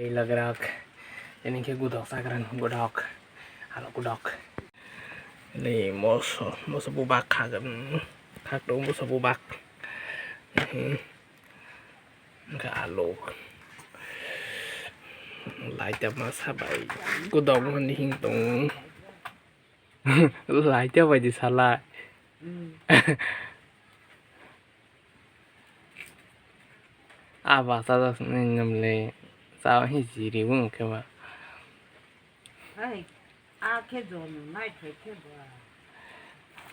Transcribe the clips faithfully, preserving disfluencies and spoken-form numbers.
Lagrak. Ini khe gudok chakran gudok. Alo gudok. Ini moso, moso bubak khagam. Khak tongo moso bubak. Hmm. Hwnkhe alo. Laita masa bai gudok mani hing tongo. Laita bai di sala. Hmm. Aba chajak nai nyamle cha hi jiri wng khe ba. Hai, a khe jono nai thai khe ba.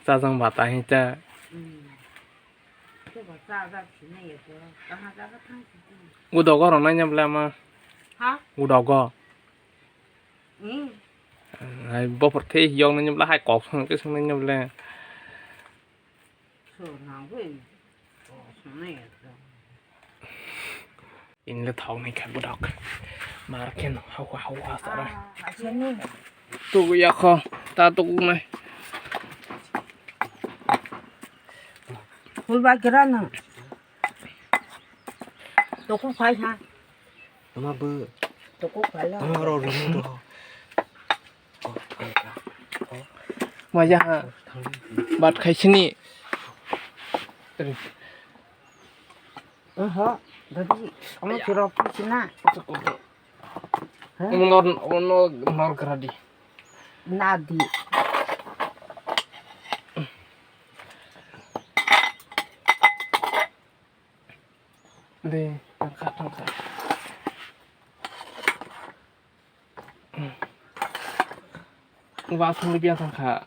Chajang bata hi cha. Hmm. Khe ba chajak sinai ya to. Kaha jaga thang si tu. Udogo rw nai nyamle ama. Ha? Udogo. Hmm. Hai bopor the yok nai nyamle hai kok song khe song nai nyamle. Inle thok ni kha budok. Mar khe no hau hau ha sara. Tugu ya kho ta tugu nai. Hul ba kira na. Tugu phai ha. Ama bo. Tugu phai la. Ama ro ri do. Maja ha. Bat khai sini. Oho, dadi, omo chiro puchina. Omo nor, omo nor, nor gradi. Nadi. De, tangkha, tangkha. Wasung biya tangkha.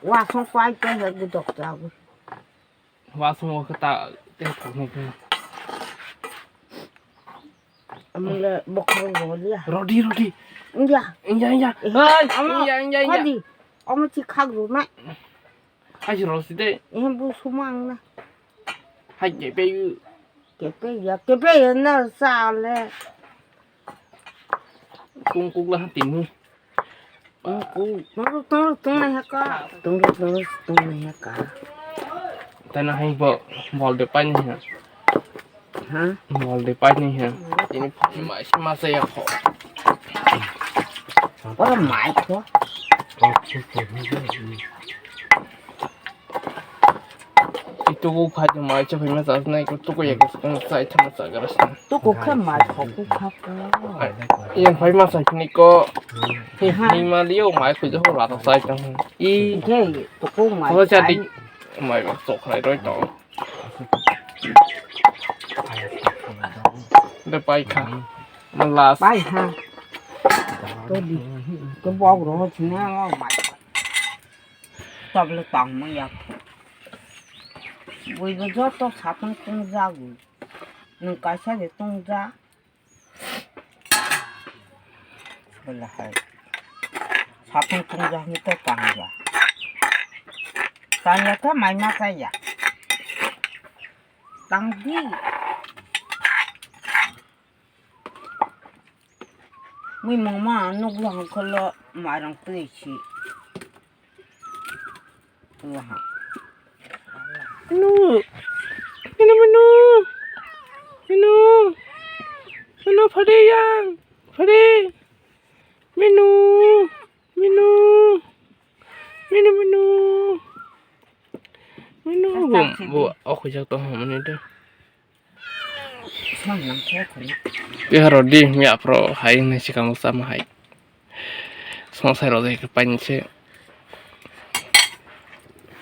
Wasung kwai te he gudok jago. Wasung o khe ta te thok ni khe. Amle bokhorok bo liya. Rodi, rodi. Iya. Iya, iya. Eh, hai, amo, iya, iya, iya. Hadi. Omo chi khak ru mai. Hai si rosi de. Eh, bu suma ang na. Hai ke pe yu. Ke pe ya, ke pe ya na sa le. Kung kung la tini. Tungro tungro tungnai ha ka. Tungro tungro tungnai ha ka. Tana hai bo bol de pai ni ha. Ha? Bol de pai ni ha. Ini phai mai se ma se ya kho. Ora mai kho. Itugo phai de mai se phai ma sa nai ko tugo ya ko sai thang sa gara sa. Tugo khe mai kho ku kha ko. Yang phai ma sa ni ko. Ni ma liyo mai kho jo la sai thang. I. Khe tugo mai. Ko cha di. Mai ba sok khai roi to. De pai kha. Malas. Pai ha. To di. To bok ro chine lo mai. Tabla tang mo ya. Bui bo joto sapung tungjago. Nwng kaisa de tungja. Belahai. Sapung tungja hwnwi to tangja. Tangya khe mai ma chaya. Tangdi. Mui mangma nukla hwnkhe lo mairang twi si. Waha. Minu. Minu, minu. Minu. Minu, phade yang. Phade. Minu. Minu. Minu, minu. Minu. Bo, bo, okhujak tong mani de. Keharo di, mi aphro hai hwnwi swkang sama hai. Songsa rok dai khe painse.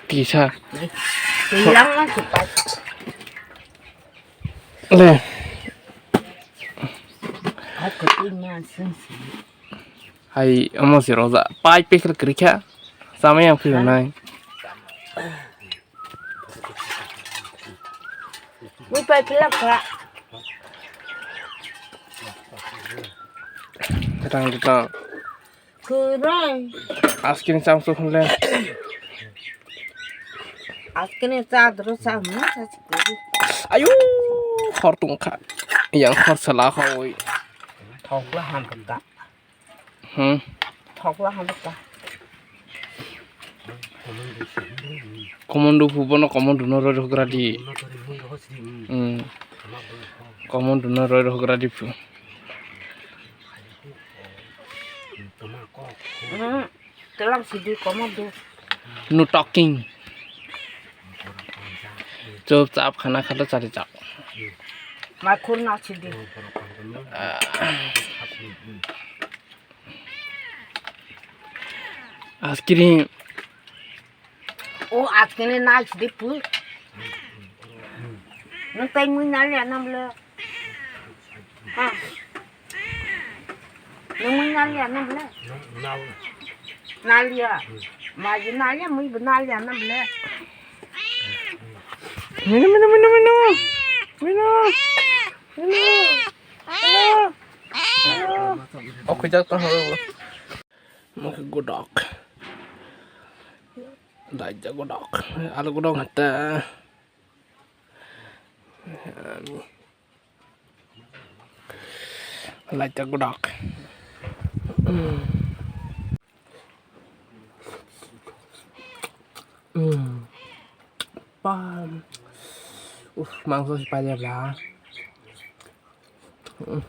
Kisa. Le. Hai, omo se roja. Pai pekal kwrwi kha. Sama yang phiyonai. Mui pai pila kha. Kwtang kwtang. Kwrwi. Askini chamsok hwnle. Askini cha doro cha hwnma cha si kwrwi. Ayu, khor tongkha. Yang khor sala khoi. Thokla ham ka. Hmm. Thokla ham ka. Komon du phu bono komon du no roi rok gra di. Hmm. Komon du no roi rok gra di phu. Hmm. Telang sidi komo do. No talking. Chupchap khana khalo chari chak. Makhur na sidi. Askiri. O askiri na sidi pu. Nung tai mui nali anam le. Ha. Nung mui nali anam le. Nali ya. Maji nali ya, mui bu nali anam le. Mino, mino, mino, mino. Mino. Mino. Mino. Mino. Oke, jatuh. Mungkin godok. Daija godok. Alu godok hata. Laita godok. Hmm. Hmm. Pam. Uf, mangso si paja bla. Hmm.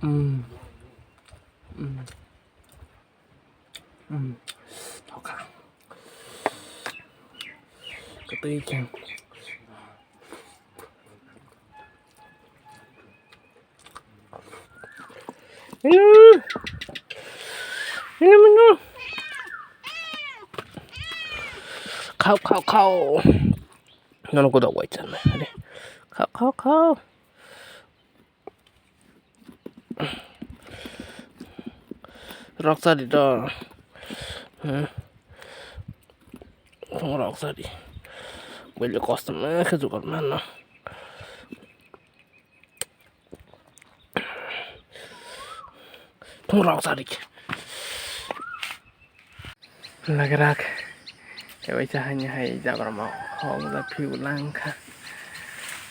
Hmm. Hmm. Hmm. Thokha. Kwtwi khe. Minu. Minu, minu. Khao, khao, khao. Nono godok bai chanai. Khao, khao, khao. Rok chari do. Hmm. Thung rok chari. Bwle kosto ma khe jugar mano. Thung rok chari. Lagrak. Kewaisa hani hai jabra ma hok da phiu langkha.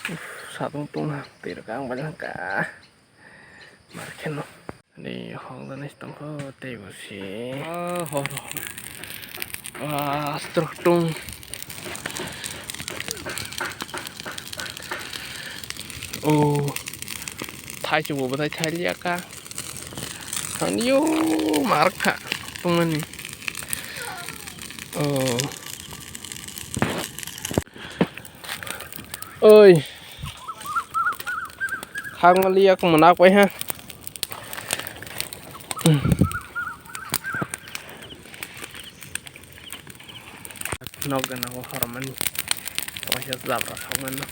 Uf, satung tungha twi rok ang bai langkha. Mar kheno. Ni hok da nai tongkho tei bo se. Ah, hor hor. Ah, strok tung. Oh. Thai chubo bo thai thai liya ka. Thangyo markha tongmani. Oh. Oi. Khangma liya ko manak bai ha. Nok gana ko hormani. Kaisa jabra khangmani.